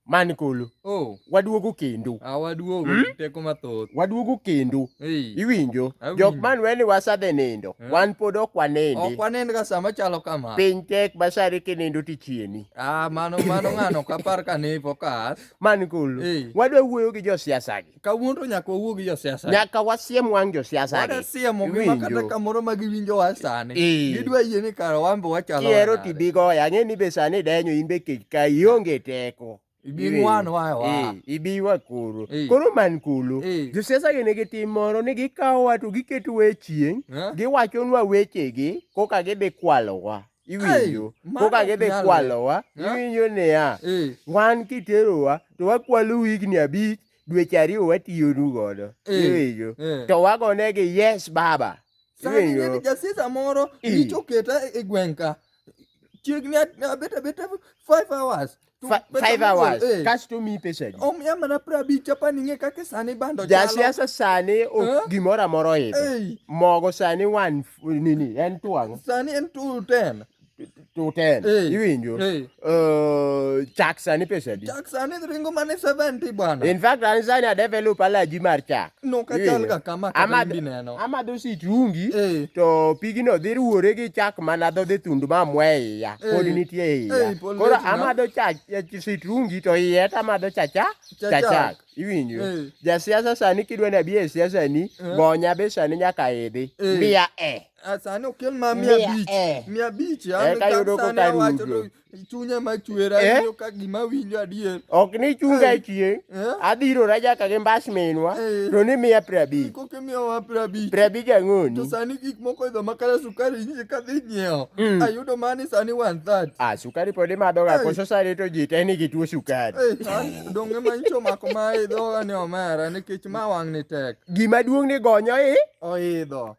Man kolo. Oh. Waduogo kendo. Ah, waduogo hmm? teko mathoth. Waduogo kendo. Hey. Iwinjo? Jok man weni wasadhe nindo. Eh? Wan pod ok wanindi. Ok wanind ga sama chalo kama. Piny tek ma sani kinindo tichieni. Ah, mano mano ng'ano ok apar ka ni focus. Man kolo. Hey. Wadwa wuoyo gi josiasa gi. Kawuono to nyaka wawuo gi josiasa. Nyaka wasiem wang' josiasa gi. Wadwa siemo gi ma kata kamoro ma giwinjo wa sani. Eh. Gidwa yie ni kara wan be wachalo. Kihero nade. tibi goya, ang'e ni be sani idenyo in be kech ka ionge teko. Ibi ng'wanwa wa. Eh, ibi wa koro. Eh. Koro man kolo. Eh. Josiasa gi nigi tim moro ni gikawowa to giketowa e chieng', Eh? giwachonwa wechegi koka gidhi kwalowa. Iwinjo? mano Koka ok gidhi nyalre. kwalowa, Eh? iwinjo niya, Eh. wan kiterowa to wakwalo higni abich, dweche ariyo watiyonu godo. Eh. Iwinjo? Eh. To wagonegi yes baba. Sani Iwinjo? ng'eni jasiasa moro Eh. nyicho oketa e gweng' ka. Chiegni abet abeta 5 hours. To pesa 5 mogol, hours eh. kasto miyi pesa adi? Omiya mana 50 apani ing'e kaka sani bando chalo. Jasiasa sani ok Eh? gimoro amora oidho. Ei. Mogo sani wan nini en twang'o Sani en 210. 210. Eh. Iwinjo? Eh. Chak sani pesa adi? Chak sani ringo mana 70 bwana. In fact an sani a develop allergy mar chak. No kachal ga kama kata in bineno. Amadho sitrungi Eh. to pigno dhi ruwore gi chak mana dhodhi thund ma mwe e iya. Eh. Pod nitie e iya. Eh, pod Koro litna. amadho chak sitrungi to iye to amadho chacha Cha cha chak. chak. Iwinjo? Eh. Jasiasa sani kidwa ni abi e siasa ni, Eh. gonya be sani nyaka idhi. Eh. Miya e. Ah, sani okel ma mia Mia abich. e. 500 an Eka yudo sani koka awacho rudo. to chunya ma chwer Eh? awinjo ka gima awinjo adier. Ok ni chunga Eh. chieng'. Eh? Adhirora nyaka gi mbas minwa. Eh. To ni miya 50. Koka imiyowa 50. 50 ang'oni. To sani gik moko oidho ma kata sukari nyiche kadhi nyiewo. Mm. Ayudo mani sani 130. Ah, sukari pod imadho ga Eh. koso sani to ji te nigi tuo sukari. Eh, an donge ma nyicho omako ma e dhoga ni omera nikech ma wang' ni tek. Gima duong' ni gonyo i Oidho.